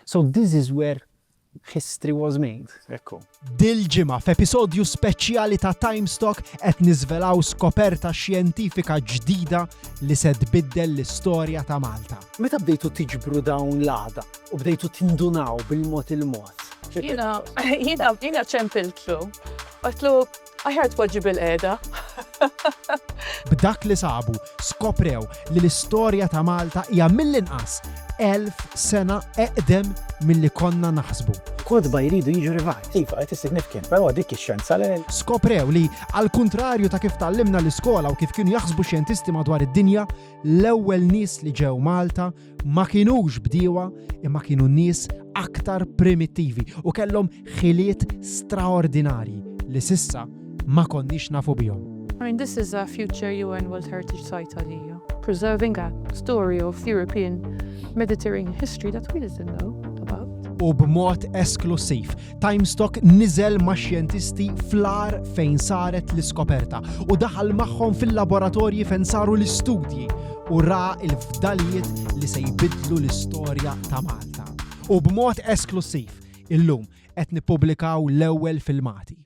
So this is where history was made. Ekku. Dil-ġimgħa f'episodju speċjali ta' Timestock qed niżvelaw skoperta xjentifika ġdida li se tbiddel l-istorja ta' Malta. Meta bdejtu tiġbru dawn l-għadam u bdejtu tindunaw bil-mod il-mod? Jiena, jiena, jiena ċempiltlu. Għedtlu, aħjar tpoġġi bilqiegħda. B'dak li sabu, skoprew li l-istorja ta' Malta hija mill-inqas 1000 sena eqdem milli konna naħsbu. Kotba jridu jiġu revised. Iva, it is significant, però dik ix-xjenza le. Skoprew li, għall-kuntrarju ta' kif tgħallimna l-iskola u kif kienu jaħsbu xjentisti madwar id-dinja, l-ewwel nies li ġew Malta ma kinux bdiewa imma kienu nies aktar primittivi u kellhom ħiliet straordinarji li s'issa ma konniex nafu bihom. I mean this is a future UN World Heritage Site għalija, preserving a story of European Mediterranean history that we didn't know about. U b'mod esklussiv, Timestock niżel max-xjentisti fl-għar fejn saret l-iskoperta u daħal magħhom fil-laboratorji fejn saru l-istudji u ra l-fdalijiet li se jbiddlu l-istorja ta' Malta. U b'mod esklussiv, Illum qed nippubblikaw l-ewwel filmati.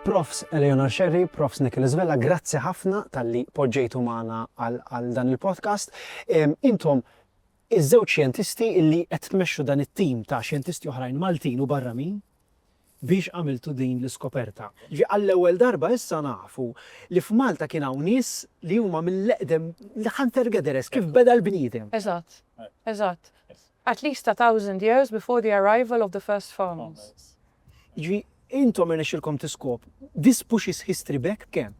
Profs Eleonor Scerri, Profs Nicholas Vella, grazzi ħafna talli poġġejtu magħna għal dan il-podcast. Intom iż-żewġ xjentisti illi qed tmexxu dan it-tim ta' xjentisti oħrajn Maltin u barramin biex għamiltu din l-iskoperta. Jiġifieri għall-ewwel darba issa nafu li f'Malta kien hawn nies li huma mill-eqdem hunter gatherers, kif beda l-bniedem. Eżatt, eżatt. At least a thousand years before the arrival of the first farmers. Jiġifieri intom irnexxielkom tiskopru, this pushes history back kemm?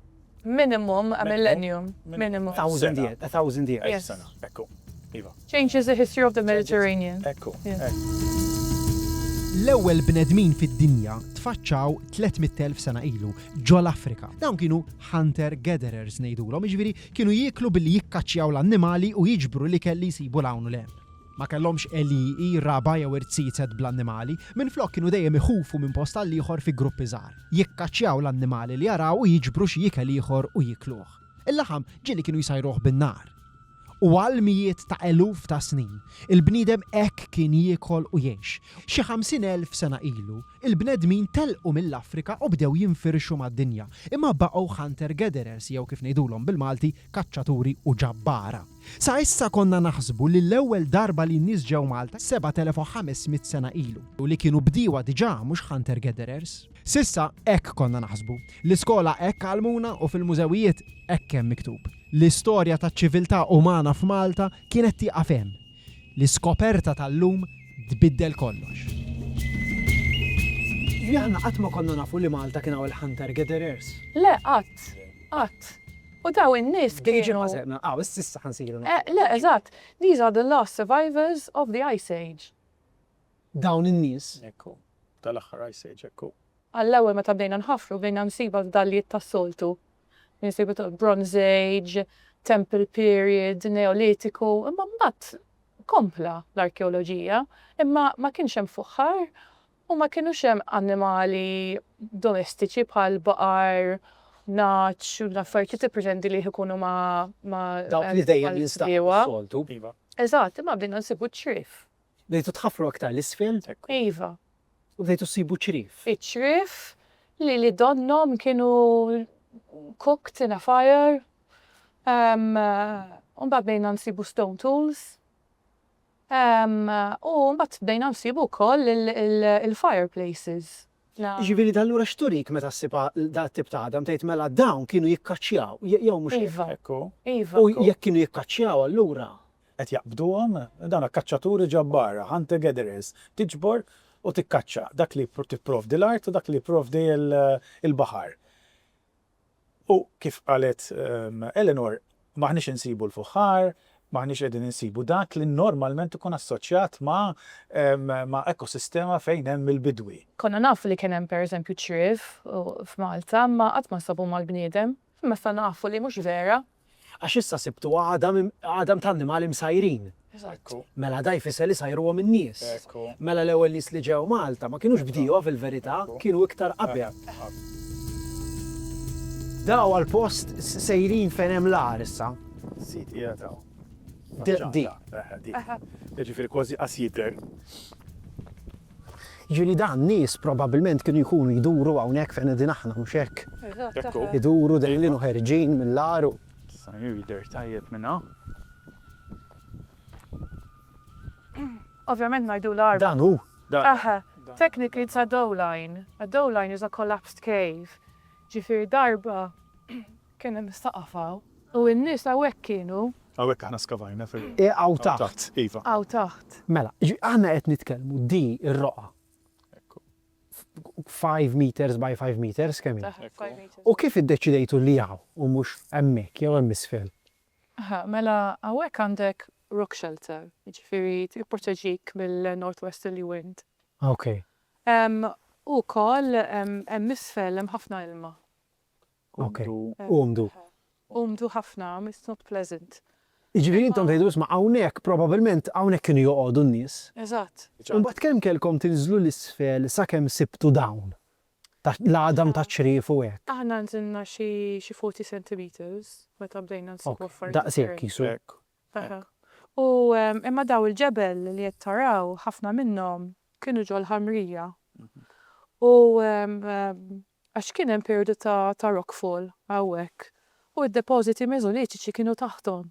Minimum a millennium. Minimum. Thousand years, a thousand years. Yes. Sena, ekku. Iva. Changes the history of the Mediterranean. Ekku. L-ewwel bnedmin fid-dinja tfaċċaw 300,000 sena ilu ġol-Afrika. Dawn kienu hunter gatherers ngħidulhom, jiġifieri kienu jieklu billi jikkaċċjaw l-annimali u jiġbru l-ikel li jsibu 'l hawn u 'l hemm. Ma kellhomx għelieqi, raba' jew irziezet bl-annimali, minflok kienu dejjem iħufu minn post għal ieħor fi gruppi żgħar. Jikkaċċjaw l-annimali li jaraw u jiġbru xi ikel ieħor u jikluh. Il-laħam ġieli kienu jsajruh bin-nar. U għal mijiet ta' eluf ta' snin, il-bniedem hekk kien jiekol u jgħix. Xi 50,000 sena ilu, il-bnedmin telqu mill-Afrika u bdew jinfirxu mad-dinja, imma baqgħu hunter-gatherers jew kif ngħidulhom bil-Malti, kaċċaturi u ġabbara. Sa issa konna naħsbu li l-ewwel darba li n-nies ġew Malta 7,500 sena ilu u li kienu bdiewa diġà mhux hunter gatherers. S'issa hekk konna naħsbu. L-iskola hekk għallmuna u fil-mużewijiet hekk hemm miktub. L-istorja taċ-ċiviltà umana f'Malta kienet tieqaf hemm. L-iskoperta tal-lum tbiddel kollox. Jiġifieri aħna qatt ma konna nafu li Malta kien hawn il-hunter gatherers? Le, qatt. Qatt. U daw in-nies kienu. Ah, issa ħa nsiru. Eh, le, eżatt. These are the last survivors of the Ice Age. Dawn in-nies. Ekku. Tal-aħħar Ice Age, ekku. Għall-ewwel meta bdejna nħaffru bdejna nsibu fdalijiet tas-soltu. Nsibu Bronze Age, Temple Period, Neolitiku, imma mbagħad kompla l-arkeoloġija, imma ma kienx hemm fuħħar U ma kinux hemm annimali domestiċi bħal baqar, nagħaġ u l-affarijiet li tippretendi li jkunu ma' ma' Dawk li dejjem jinstabu s-soltu. Iva. Eżatt, imma bdejna nsibu ċ-ċriev. Bdejtu tħaffru aktar 'l isfel? Iva. U bdejtu ssibu ċriev. Iċ-ċriev li li donnhom kienu cooked in a fire. U mbagħad bdejna nsibu stone tools. U mbagħad bdejna nsibu wkoll il-fireplaces. Jiġifieri allura x'turik meta ssib dat-tip ta' għadam tgħid mela dawn kienu jikkaċċjaw jew mhux hekk? Iva. Ekku. Iva. U jekk kienu jikkaċċjaw allura. Qed jaqbduhom, dawn kaċċaturi ġabbara, hunter gatherers, tiġbor u tikkaċċa dak li tipprovdi l-art u dak li jipprovdi l-baħar. U kif qalet Eleanor, m'aħniex insibu l-fuħħar, m'aħniex qegħdin insibu dak li normalment ikun assoċjat ma' ma' ekosistema fejn hemm il-bidwi. Konna nafu li kien hemm pereżempju ċriev f'Malta, imma qatt ma nsabu mal-bniedem. Imma issa nafu li mhux vera. Għax issa sibtu għadam, għadam ta' annimali msajrin. Eżatt. Mela da jfisser li sajruhom in-nies. Mela l-ewwel nies li ġew Malta ma kinux bdiewa fil-verità, kienu iktar qabel. Da huwa l-post sejrin fejn hemm l-għar issa. Sit qiegħed hawn. Di. Di. Jiġifieri kważi qas jidher. Jiġifieri dan nies probabbilment kienu jkunu jduru hawnhekk fejn qegħdin aħna, mhux hekk? Eżatt. Iduru deħlin u ħerġin mill-għar u. Issa jidher tajjeb minn hawn. Ovvjament ngħidulha għar. Dan hu. Dan. Aha. Technically it's a doline. A doline is a collapsed cave. Ġifieri darba kien hemm saqaf hawn. U n-nies hawnhekk kienu. Hawnhekk aħna skavajna fil. Hawn taħt. Iva. Hawn taħt. Mela, aħna qed nitkellmu di r-roqgħa. Ekku. 5 meters by 5 meters kemm hi? 5 meters. U kif iddeċidejtu li hawn u mhux hemmhekk jew hemm isfel? Aha, mela hawnhekk għandek rock shelter, jiġifieri tipproteġik mill-north westerly wind. Ok. U wkoll hemm isfel hemm ħafna ilma. Ok. Umdu. Umdu ħafna, it's not pleasant. Jiġifieri intom tgħidu isma' hawnhekk probabbilment hawnhekk kienu joqogħdu n-nies. Eżatt. U mbagħad kemm kellkom tinżlu 'l isfel sakemm sibtu dawn? L-għadam taċ-ċriev u hekk. Aħna nżilna xi 40 centimetres meta bdejna nsibu affarijiet. Daqshekk qisu. Hekk. Aha. U imma daw il-ġebel li qed taraw ħafna minnhom kienu ġol-ħamrija. U għax kien hemm perjodu ta' rockfall hawnhekk u d-depożiti meżolitiċi kienu taħthom.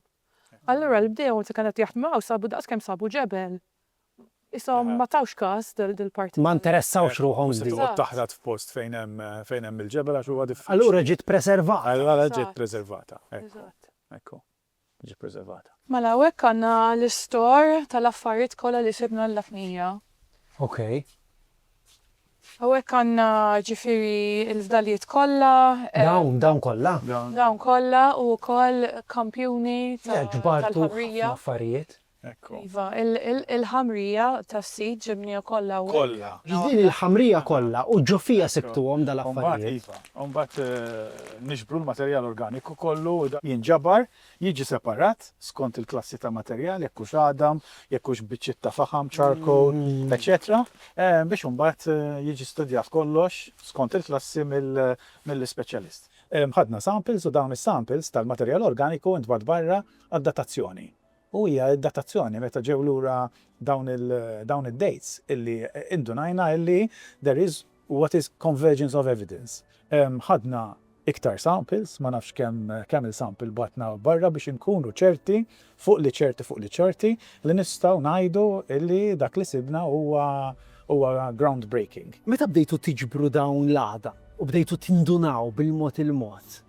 Allura l-bdiewa meta kienu qed jaħdmu hawn sabu daqskemm sabu ġebel. Ishom ma tawx każ dil-parti. Ma interessawx ruħhom f'dik. Toqgħod taħrat f'post fejn hemm fejn hemm il-ġebel għax huwa diffiċli. Allura ġiet preservata. Allura ġiet preservata. Ekku. Ekku. Ġiet preservata. Mela hawnhekk għandna l-istore tal-affarijiet kollha li sibna l-Lafnija. Ok. Hawnhekk għandna ġifieri l-fdalijiet kollha. Dawn, dawn kollha? Dawn kollha u wkoll kampjuni tal-ħamrija. Ġbartu ħafna affarijiet. Ekku. Iva, il-ħamrija tas-sit ġibniha kollha hawnhekk. Kollha. Din il-ħamrija kollha u ġo fiha sibtuhom dal-affarijiet. Iva, u mbagħad niġbru l-materjal organiku kollu u dan jinġabar, jiġi separat skont il-klassi ta' materjal, jekk hux għadam, jekk hux biċċiet ta' faħam, charcoal, eċċetera, biex imbagħad jiġi studjat kollox skont il-klassi mill-ispeċjalist. Ħadna samples u dawn is-samples tal-materjal organiku ntbagħat barra għad-datazzjoni. U hija d-datazzjoni meta ġew lura dawn il dawn id-dates illi indunajna illi there is what is convergence of evidence. Ħadna iktar samples, ma nafx kemm kemm il-sample bgħatna barra biex inkunu ċerti fuq li ċerti fuq li ċerti li nistgħu ngħidu illi dak li sibna huwa huwa ground breaking. Meta bdejtu tiġbru dawn l-għadam u bdejtu tindunaw bil-mod il-mod,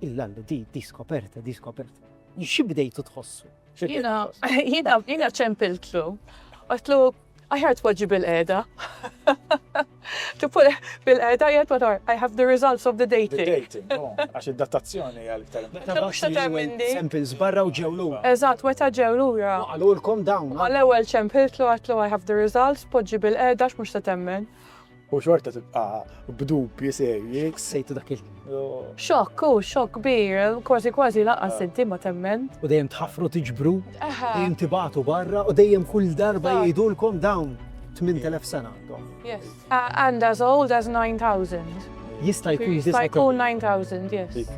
Illa Alla, di, di skoperta, di skoperta. Xi bdejtu tħossu? Jiena, jiena, jiena ċempiltlu. Għedtlu, aħjar tpoġġi bil-qegħda. To put bil-qegħda jgħid madwar, I have the results of the dating. The dating, oh, għax id-datazzjoni hija l-iktar. Mhux ta' temminni. Samples barra u ġew lura. Eżatt, meta ġew lura. U qalulkom dawn. Mal-ewwel ċempiltlu għedtlu I have the results, poġġi bil-qegħda għax mhux se temmen. U xorta tibqa' b'dubji serji. X'ħassejtu dak il-ħin? Xokk, hu, xokk kbir, kważi kważi lanqas inti ma temmen. U dejjem tħaffru tiġbru, dejjem tibagħtu barra u dejjem kull darba jgħidulkom dawn 8,000 sena għandhom. Yes. And as old as 9,000. Jista' jkun Jista' jkun 9,000, yes.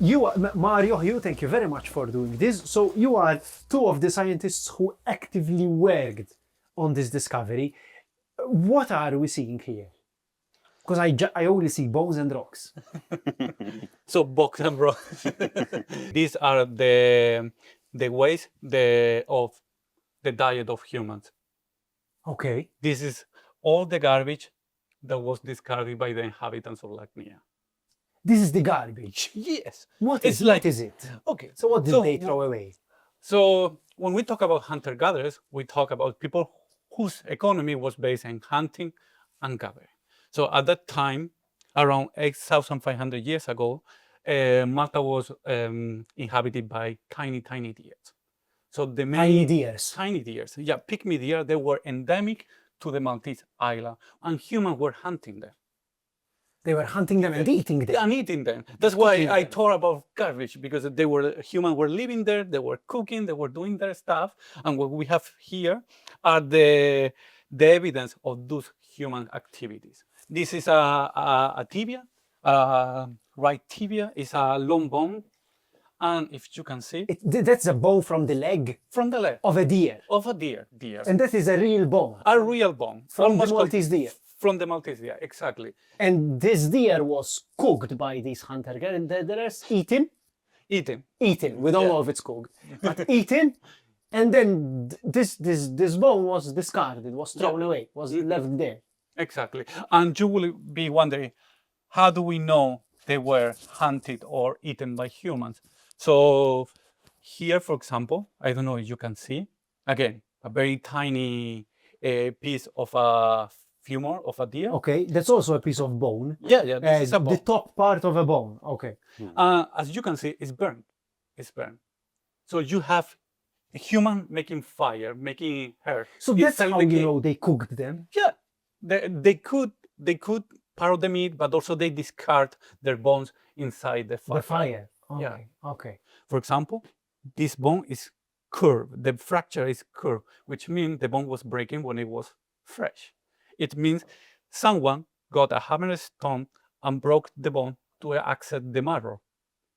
You are, Mario, Hugh, thank you very much for doing this. So you are two of the scientists who actively worked on this discovery. What are we seeing here? Because I, I only see bones and rocks. so box and rocks. These are the the ways the of the diet of humans. Okay. This is all the garbage that was discarded by the inhabitants of Lachnia. This is the garbage. Yes. What It's is, like- what is it? Okay. So what did So they w- throw away? So when we talk about hunter-gatherers, we talk about people whose economy was based on hunting and gathering. So at that time, around 8,500 years ago, uh, Malta was um, inhabited by tiny, tiny deers. So the main Tiny deers. tiny deers, yeah, pygmy deer, they were endemic to the Maltese island, and humans were hunting them. They were hunting them and eating them. And eating them. That's why I thought about garbage, because they were human were living there, they were cooking, they were doing their stuff, and what we have here are the, the evidence of those human activities. This is a, a, a tibia, a right tibia is a long bone, and if you can see It, th- that's a bone from the leg from the leg of a deer. of a deer, deer, And that is a real bone. a real bone From the Almost com- Maltese deer. From the Maltese deer, exactly. And this deer was cooked by these hunter-gatherers, eaten, Eaten. eaten. We don't Yeah. know if it's cooked, but eaten. And then th- this this this bone was discarded, was thrown away, was left there. Exactly. And you will be wondering, how do we know they were hunted or eaten by humans? So here, for example, I don't know if you can see, again, a very tiny uh, piece of a femur of a deer. Okay, that's also a piece of bone. Yeah, yeah, this Uh, is a bone. the top part of a bone. Okay. As you can see, it's burned. It's burned. So you have a human making fire, making hair. So that's inside how the you cave. know they cooked them. Yeah, they, they could they could part of the meat, but also they discard their bones inside the fire. The fire. Okay. Yeah. Okay. For example, this bone is curved. The fracture is curved, which means the bone was breaking when it was fresh. It means someone got a hammer stone and broke the bone to access the marrow.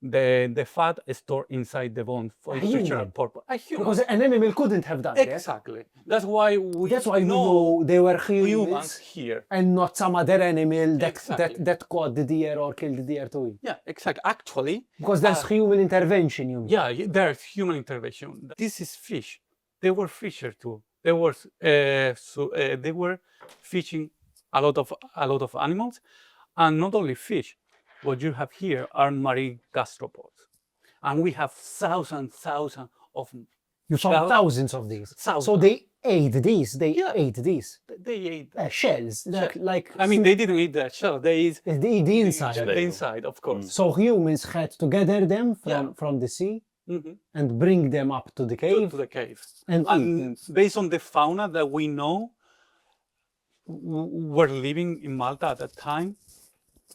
The, the fat is stored inside the bone for A nutritional human. purpose. A human. Because an animal couldn't have done that. Exactly. That's why we That's why we know know they were humans, humans here. and not some other animal that, Exactly. that that caught the deer or killed the deer to eat. Yeah, exactly. Actually, Because there's human intervention, you mean. Yeah, there's human intervention. This is fish. They were fisher too. They were so they were fishing a lot of a lot of animals, and not only fish. What you have here are marine gastropods, and we have thousands, thousands of You found Shell- thousands of these. So Thousands. they ate these. They Yeah. ate these They ate. shells, like like I mean, they didn't eat the shell. They ate they eat the inside. the inside, of course. So humans had to gather them from Yeah. from the sea Mhm. and bring them up to the To, cave to the cave. and eat them. And based on the fauna that we know were living in Malta at that time,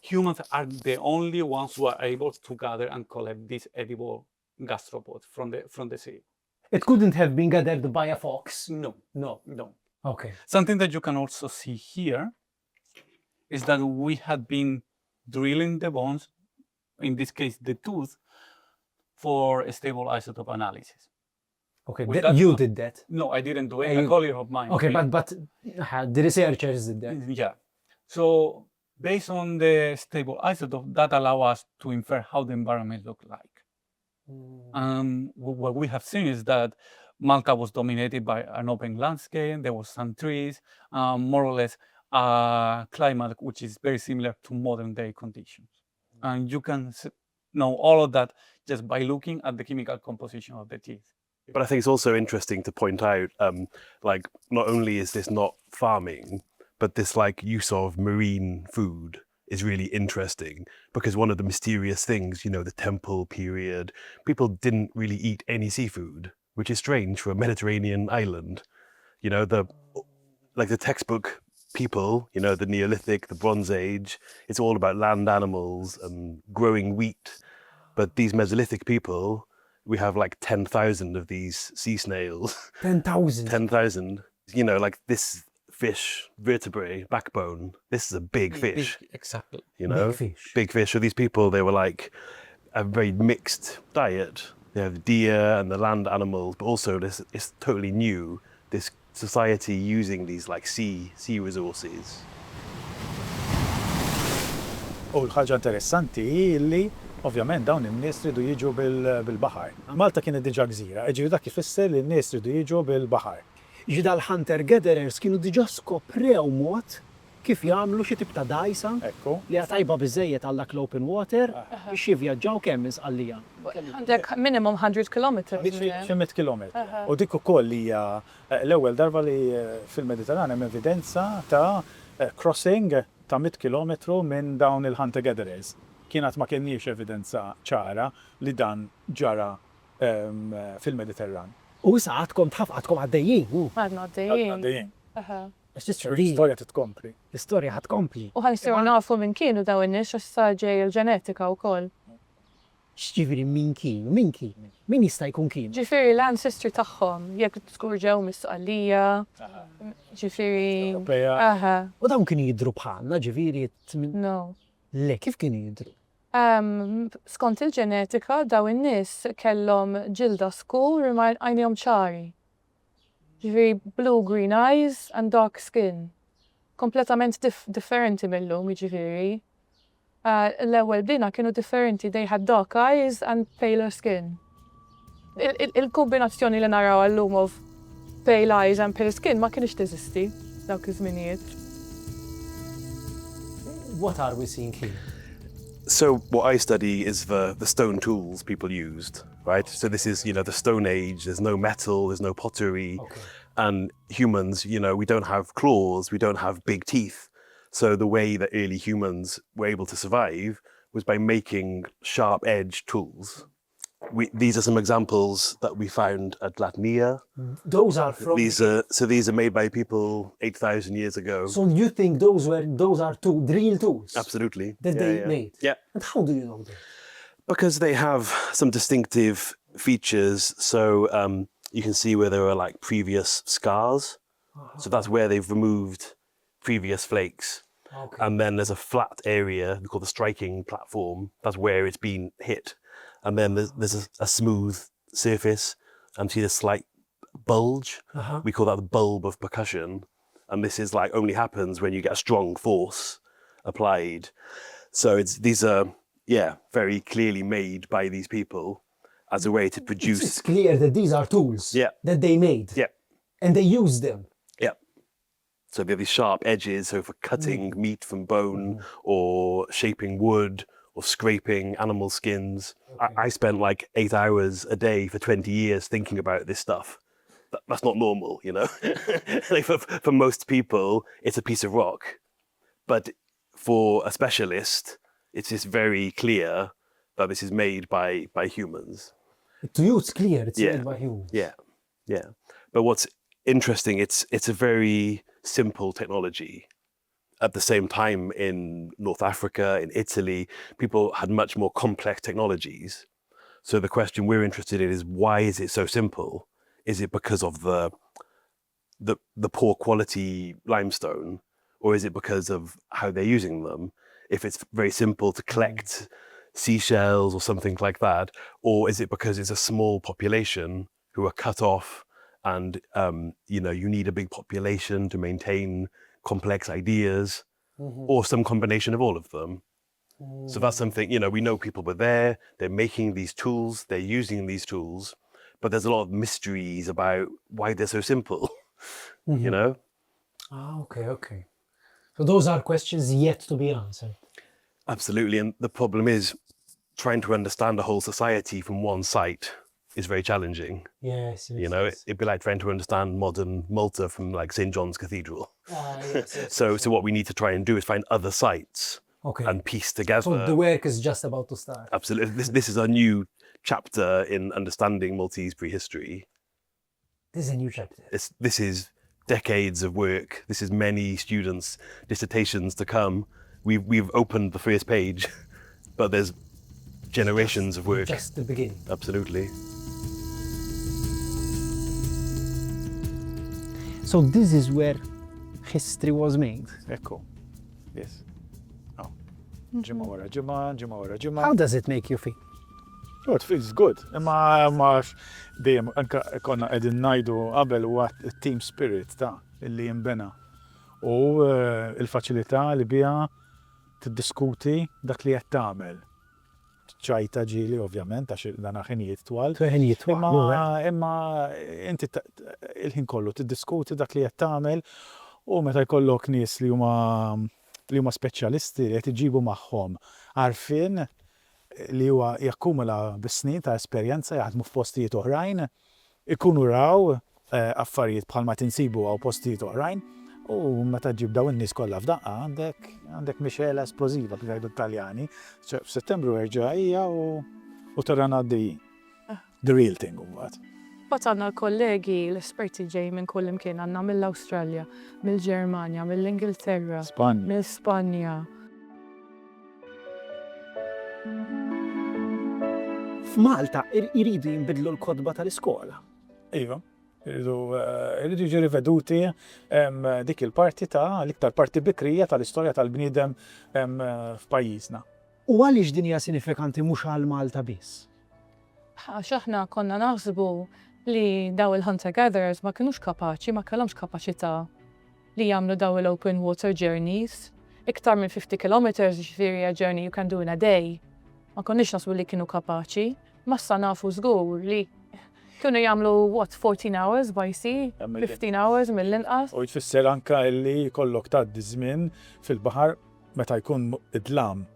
humans are the only ones who are able to gather and collect these edible gastropods from the from the sea. It couldn't have been gathered by a fox. No, No. no. Okay. Something that you can also see here is that we had been drilling the bones, in this case the tooth, for a stable isotope analysis. Okay. With th- that- you did that. No, I didn't do it. Uh, A you- colleague of mine. Okay, did. but but the researchers did that. Yeah. So based on the stable isotope, that allow us to infer how the environment looked like. Um, what we have seen is that Malta was dominated by an open landscape. There was some trees, more or less a climate which is very similar to modern day conditions. And you can know all of that just by looking at the chemical composition of the teeth. But I think it's also interesting to point out, not only is this not farming, but this use of marine food is really interesting, because one of the mysterious things, the temple period, people didn't really eat any seafood, which is strange for a Mediterranean island. The textbook people, the Neolithic, the Bronze Age, it's all about land animals and growing wheat. But these Mesolithic people, we have like 10,000 of these sea snails. 10,000? 10,000. This fish, vertebrae, backbone, this is a big Big, fish. exactly. You know? Big fish. Big fish. So these people, they were like a very mixed diet. They have deer and the land animals, but also this it's totally new, this society using these sea resources. U l-ħaġa interessanti hi li ovvjament dawn in-nies ridu jiġu bil-baħar. Malta kienet diġà gżira, jiġifieri dak ifisser li n-nies ridu jiġu bil-baħar. Jiġi dal-hunter gatherers kienu diġà skoprew mod kif jagħmlu xi tip ta' dgħajsa li hija tajba biżejjed għal dak l-open water biex jivvjaġġaw kemm minn Sqallija. Għandek minimum 100 kilometers. Xi mitt kilometru. U dik ukoll hija l-ewwel darba li fil-Mediterran hemm evidenza ta' crossing ta' mitt kilometru minn dawn il-hunter gatherers. Kienet ma kienniex evidenza ċara li dan ġara fil-Mediterran. U issa għadkom tħaf, għadkom għaddejjin. Għadna għaddejjin. Għaddejjin. L-istorja titkompli. L-istorja ħa tkompli. U ħa nsiru nafu min kienu dawn in-nies għax sa ġej il-ġenetika wkoll. X'ġifieri min kienu? Min kienu? Min jista' jkun kienu? Ġifieri l-ancestry tagħhom, jekk żgur ġew mis-Sqallija, ġifieri. Ewropea. Aha. U dawn kienu jidhru bħalna, ġifieri No. Le, kif kienu jidhru? Skont il-ġenetika dawn in-nies kellhom ġilda skur imma għajnejhom ċari. Ġifieri blue green eyes and dark skin. Kompletament differenti mil-lum jiġifieri. L-ewwel bniena kienu differenti, they had dark eyes and paler skin. Il-kombinazzjoni li naraw llum of pale eyes and pale skin ma kinitx teżisti dawk iż-żminijiet. What are we seeing here? So what I study is the, the stone tools people used, right? So this is, you know, the Stone Age, there's no metal, there's no pottery. Okay. And humans, you know, we don't have claws, we don't have big teeth. So the way that early humans were able to survive was by making sharp edge tools. We, these are some examples that we found at Latmia. Those are from. These are so these are made by people 8,000 years ago. So you think those were those are two real tools? Absolutely. That yeah, they yeah. made. Yeah. And how do you know that? Because they have some distinctive features. So um, you can see where there are like previous scars. So that's where they've removed previous flakes. Okay. And then there's a flat area we call the striking platform. That's where it's been hit. And then there's, there's a, a smooth surface and see the slight bulge. Uh-huh. We call that the bulb of percussion. And this is like only happens when you get a strong force applied. So it's these are yeah, very clearly made by these people as a way to produce It's clear that these are tools Yeah. that they made. Yeah. And they used them. Yeah. So they have these sharp edges, so for cutting meat from bone or shaping wood or scraping animal skins. I, I spent like eight hours a day for 20 years thinking about this stuff. That, that's not normal, you know? like for, for most people, it's a piece of rock. But for a specialist, it's just very clear that this is made by, by humans. To you, it's clear it's Yeah. made by humans. Yeah, yeah. But what's interesting, it's it's a very simple technology. At the same time, in North Africa, in Italy, people had much more complex technologies. So the question we're interested in is why is it so simple? Is it because of the the the poor quality limestone, or is it because of how they're using them? If it's very simple to collect seashells or something like that, or is it because it's a small population who are cut off, and um, you know you need a big population to maintain complex ideas, or some combination of all of them? So that's something, you know, we know people were there, they're making these tools, they're using these tools, but there's a lot of mysteries about why they're so simple, you know? Ah, okay, okay. So those are questions yet to be answered. Absolutely. And the problem is trying to understand a whole society from one site is very challenging. Yes, yes. You know, it, yes. it'd be like trying to understand modern Malta from like St. John's Cathedral. Ah, yes, yes. So, so what we need to try and do is find other sites Okay. and piece together. so the work is just about to start. Absolutely. This, this is a new chapter in understanding Maltese prehistory. This is a new chapter. It's, this is decades of work. This is many students' dissertations to come. We've, we've opened the first page, but there's generations of work. Just the beginning. Absolutely. So this is where history was made. Ekku. Yes. Oh. Ġimgħa wara ġimgħa, ġimgħa wara ġimgħa. How does it make you feel? Oh, it feels good. Imma ma dejjem anka konna qegħdin ngħidu qabel huwa team spirit ta' illi jinbena. U eh, il-faċilità li biha tiddiskuti dak li qed tagħmel. ċajta ġieli ovvjament għax dan ħinijiet twal. Ħinijiet twal, Imma imma inti il-ħin kollu tiddiskuti dak li qed tagħmel u meta jkollok nies li huma li huma speċjalisti li qed iġibu magħhom għarfien li huwa jakkumula bis-snin ta' esperjenza jaħdmu f'postijiet oħrajn, ikunu raw affarijiet bħalma qed insibu hawn postijiet oħrajn u meta ġġib dawn in-nies kollha f'daqqa għandek għandek mixgħela esplożiva kif jgħidu t-Taljani. F'Settembru erġa' hija u u tarana għaddejjin. The real thing imbagħad. Mbagħad għandna l-kollegi, l-esperti ġejjin minn kull imkien, għandna mill-Awstralja, mill-Ġermanja, mill-Ingilterra, mill-Spanja. F'Malta jridu jinbidlu l-kotba tal-iskola. Iva, iridu iridu jiġu riveduti dik il-parti ta' l-iktar parti bikrija tal-istorja tal-bniedem f'pajjiżna. U għaliex din hija sinifikanti mhux għal Malta biss? Għax aħna konna naħsbu li daw il-hunter-gatherers ma kinux kapaċi, ma kellhomx kapaċità li jagħmlu daw il-open water journeys. Iktar minn 50 kilometres, jiġifieri a journey you can do in a day. Ma konniex naħsbu li kienu kapaċi. Imma issa nafu żgur li kienu jagħmlu what, 14 hours by sea, 15 hours mill-inqas. U jfisser anke li jkollok tgħaddi żmien fil-baħar meta jkun id-dlam.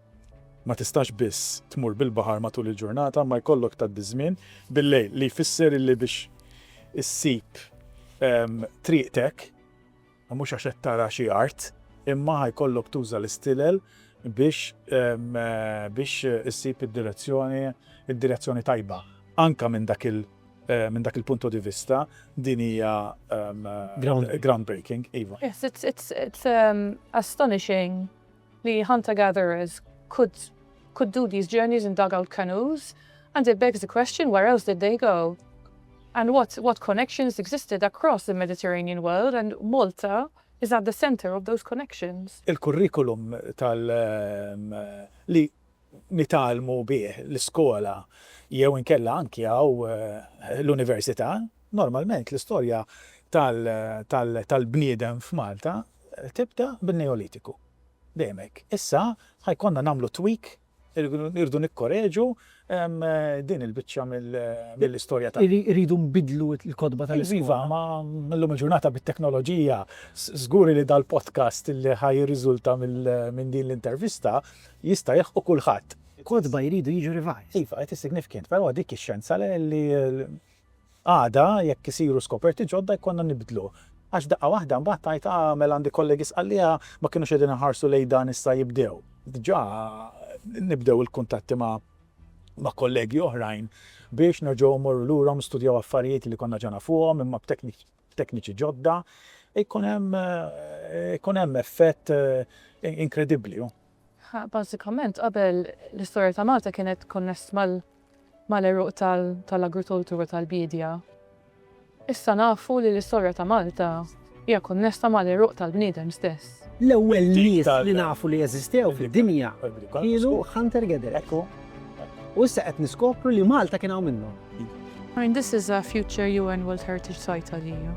Ma tistax biss tmur bil-baħar matul il-ġurnata imma jkollok tgħaddi żmien bil-lejl li jfisser illi biex issib triqtek, mhux għax qed tara xi art, imma ħa jkollok tuża l-istilel biex biex issib id-direzzjoni id-direzzjoni tajba. Anke minn dak il minn dak il-punto di vista din hija groundbreaking, iva. Yes, it's it's it's astonishing li hunter-gatherers could could do these journeys in dugout canoes and it begs the question where else did they go? And what what connections existed across the Mediterranean world and Malta is at the centre of those connections. Il-kurrikulum tal li nitgħallmu bih l-iskola jew inkella anki hawn l-università, normalment l-istorja tal-bniedem f'Malta tibda bin-Neolitiku. Dejjem hekk. Issa ħa jkollna nagħmlu tweak, irridu nikkoreġu din il-biċċa mill-istorja tagħna. Irridu nbiddlu l-kotba tal-iskola. Iva, ma llum il-ġurnata bit-teknoloġija, żgur li dal-podcast li ħa jirriżulta minn din l-intervista jista' jilħqu kulħadd. Kotba jridu jiġu revised. Iva, it is significant, però dik ix-xjenza li għada jekk isiru skoperti ġodda jkollna nibdlu. Għax daqqa waħda mbagħad tgħid ah mela għandi kollegi Sqallija ma kinux qegħdin iħarsu lejn dan issa jibdew. Diġà nibdew il-kuntatti ma' ma' kollegi oħrajn biex nerġgħu mmorru lura u nistudjaw affarijiet li konna ġa nafuhom imma b'tekniċi ġodda. Ikun hemm ikun hemm effett inkredibbli. Bażikament qabel l-istorja ta' Malta kienet konness mal-għeruq tal-agrikoltura tal-biedja. Issa nafu li l-istorja ta' Malta hija konnessa mal-għeruq tal-bniedem stess. L-ewwel nies li nafu li eżistew fid-dinja kienu hunter-gatherers. U issa qed niskopru li Malta kien hawn minnhom. I mean this is a future UN World Heritage Site għalija.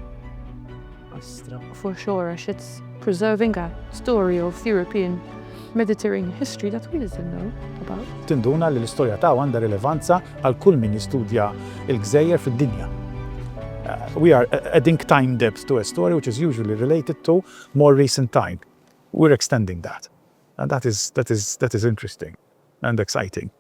Astra. For sure għax it's preserving a story of European Mediterranean history that we didn't know about. Tinduna li l-istorja tagħu għandha rilevanza għal kull min jistudja l-gżejjer fid-dinja. We are adding time depth to a story which is usually related to more recent time. We're extending that. And that is, that is, that is interesting and exciting.